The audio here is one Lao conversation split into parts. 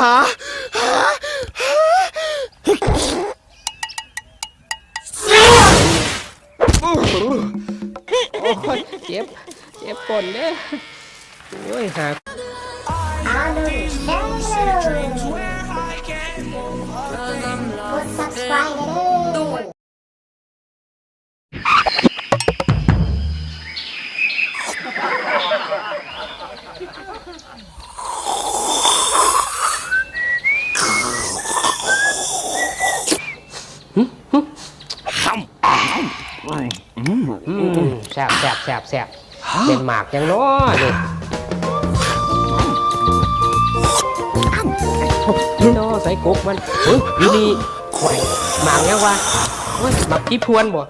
ໂອ້ຍ ເຈັບ ເຈັບກົ້ນເດີ້. ໂອ້ຍ ຫາ ອານຸນ Channel ກົດ Subscribe ເດີ້. ອືມ ແຊບ ແຊບ ແຊບ ແຊບ. ແມ່ນໝາກຫຍັງນໍນີ້? ນີ້ນໍ ໃສ່ກົກມັນ. ເອີ ຢູ່ນີ້. ໂອ້ຍ ໝາກຫຍັງວະ? ໂອ້ຍ ໝາກທີ່ພວນບໍ? ໂອ້ຍ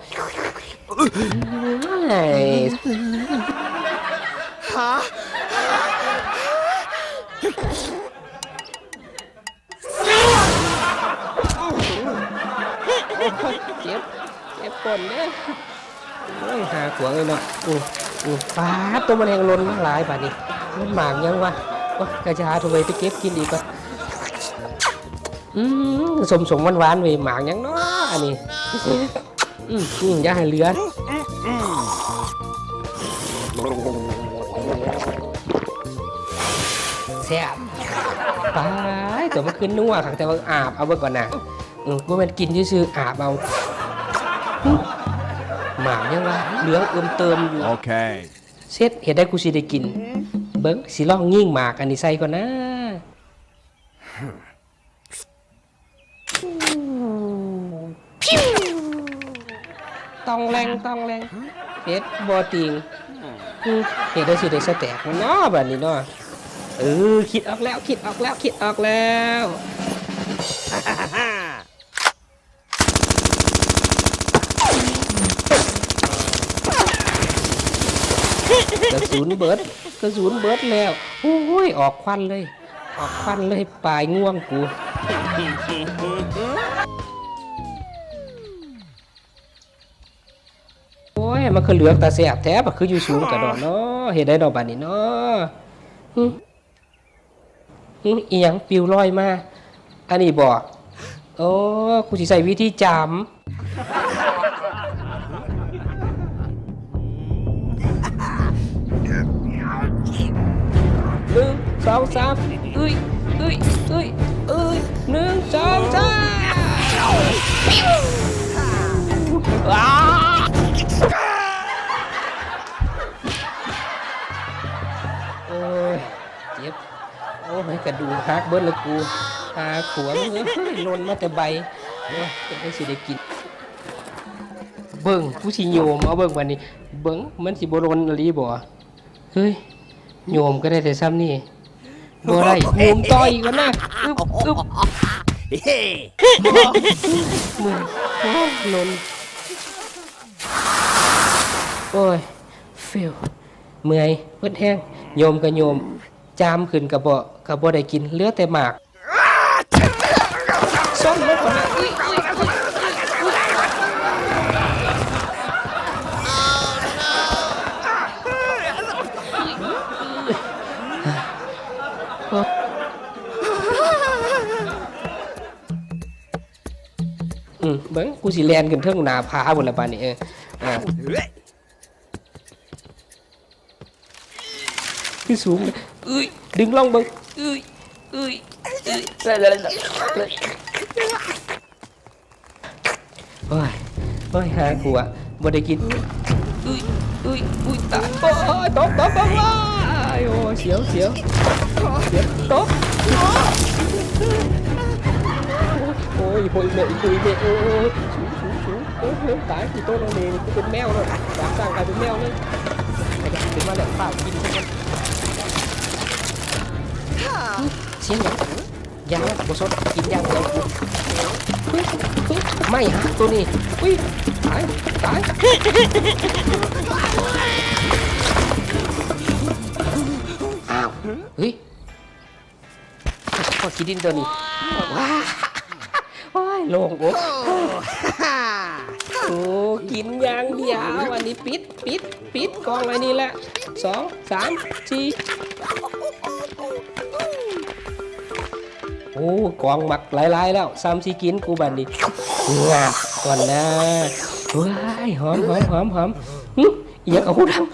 ຫາ ໂອ້ຍ ເຈັບ ເຈັບກົ້ນເດີ້. ໂອ້ຍ ຫາຂວາງເລີຍເນາະ. ໂອ້ ໂອ້ ປາດ ໂຕ ມັນແຮ່ງຫຼົ່ນມາຫຼາຍບາດນີ້. ມັນໝາກຫຍັງວະ? ໂອ້ຍ ກະຢ່າ ໂທ້ເວີຍ ໄປເກັບກິນອີກກ່ອນ. ອືມ ສົ້ມໆ ຫວານໆ ເວີຍ ໝາກຫຍັງເນາະອັນນີ້? ອືມ ອືມ ຢ່າໃຫ້ເຫຼືອ. ແຊບ. ປາດ ໂຕ ມັນຄືນົວຄັກແທ້ວ່າ. ອາບເອົາເບິ່ງກ່ອນນະ. ອືມ ບໍ່ແມ່ນກິນຊື່ໆ ອາບເອົາ. ຫຶ ໝາກຫຍັງວະ ເຫຼືອງເອີ່ມເຕີມຢູ່. ໂອເຄ ເຊັດ ເຮັດໃດກູຊິໄດ້ກິນ. ເບິ່ງ ຊິລອງຍິງໝາກອັນນີ້ໃສ່ກ່ອນນະ. ຕ່ອງແລງ ຕ່ອງແລງ ເຮັດບໍ່ຕິງ. ອືມ ເຮັດໄດ້ຊິໄດ້ສະແຕັກມັນເນາະ ບາດນີ້ເນາະ. ເອີ ຄິດອອກແລ້ວ ຄິດອອກແລ້ວ ຄິດອອກແລ້ວ. ກະສຸນເບິດ ກະສຸນເບິດແລ້ວ. ໂອ້ຍ ອອກຄວັນເລີຍ ອອກຄວັນເລີຍ ປາຍງວງກູ. ໂອ້ຍ ມັນຄືເຫຼືອງຕາແຊບແທ້ ບັດຄືຢູ່ສູງກະດອນເນາະ. ເຮັດໄດ້ເນາະບາດນີ້ເນາະ. ຫຶ ຫຶ ອີ່ຫຍັງປິວລອຍມາ? ອັນນີ້ບໍ? ໂອ້ ກູຊິໃຊ້ວິທີຈາມ. ໜຶ່ງ ສອງ ສາມ ອຶ້ຍ ອຶ້ຍ ອຶ້ຍ ອຶ້ຍ ໜຶ່ງ ສອງ ສາມ. ໂອ້ຍ ເຈັບ. ໂອ້ຍ ກະດູກຫັກເບິດລະກູ. ຫາຂວາງເອີຍ ຫຼົ່ນມາແຕ່ໃບ. ໂອ້ຍ ຈັ່ງໃດຊິໄດ້ກິນ. ເບິ່ງ ກູຊິໂຍມເອົາເບິ່ງບາດນີ້. ເບິ່ງ ມັນຊິບໍ່ຫຼົ່ນອີ່ຫຼີບໍ? ເຮີ້ຍ ໂຍມກະໄດ້ແຕ່ຊ່ຳນີ້ ບໍ່ໄດ້. ໂຍມຕໍ່ອີກກ່ອນນະ. ອຶບ ອຶບ ເມື່ອຍ. ໂອ້ຍ ຫຼົ່ນ. ໂອ້ຍ ຟີວ. ເມື່ອຍ ເບິດແຮງ. ໂຍມກະໂຍມ ຈາມຂຶ້ນກະບໍ່ ກະບໍ່ໄດ້ກິນ ເຫຼືອແຕ່ໝາກ. ຊົນລົງກ່ອນນະ. ອືມ ເບິ່ງ ກູຊິແລ່ນຂຶ້ນເທິງໜ້າຜາພຸ້ນລະບາດນີ້. ເອີ ອ່າ ຄືສູງ. ອຶ້ຍ ດຶງລົງເບິ່ງ. ອຶ້ຍ ອຶ້ຍ ອຶ້ຍ ໂອ້ຍ ໂອ້ຍ ຫາກວ່າບໍ່ໄດ້ກິນ. ອຶ້ຍ ອຶ້ຍ ອຸ້ຍ ຕາຍ. ໂອ້ຍ ຕົກ ຕົກ ຕົກ. ວ້າຍ ໂອ້ຍ ສຽວ ສຽວ ສຽວ ຕົກ. ໂອ້ຍ ໂອ້ຍ ແມ່ ໂອ້ຍ ແມ່ ໂອ້ຍ ສູງ ສູງ ສູງ. ໂອ້ຍ ຕາຍ ກູຕົກລົງນີ້ ກູເປັນແມວແລ້ວ. ຈາກຊ້າງກາຍເປັນແມວເລີຍ. ຂະຫຍັບຂຶ້ນມາແລ້ວ ຟ້າວກິນຊະກ່ອນ. ສຽງຫຍັງ? ຢ່າ ບໍ່ສົນ ກິນຢ່າງດຽວກູ. ໄມ້ຫັກໂຕນີ້. ອຸ້ຍ ຕາຍ ຕາຍ. ອ້າວ ເຮີ້ຍ. ພໍ້ຂີ້ດິນໂຕນີ້. ວ້າ ໂອ້ຍ ໂລ່ງອົກ. ໂອ້ ໂອ້ ກິນຢ່າງດຽວ. ອັນນີ້ປິດ ປິດ ປິດກ່ອງ. ອັນນີ້ແຫຼະ ສອງ ສາມ ສີ່. ໂອ້ ກອງໝາກຫຼາຍໆແລ້ວ ສ່ຳຊິກິນກູບາດນີ້ ງາບກ່ອນນາ. ວ້າຍ ຫອມໆໆໆ ຫຶ ອີຫຍັງກະຫູດັງ.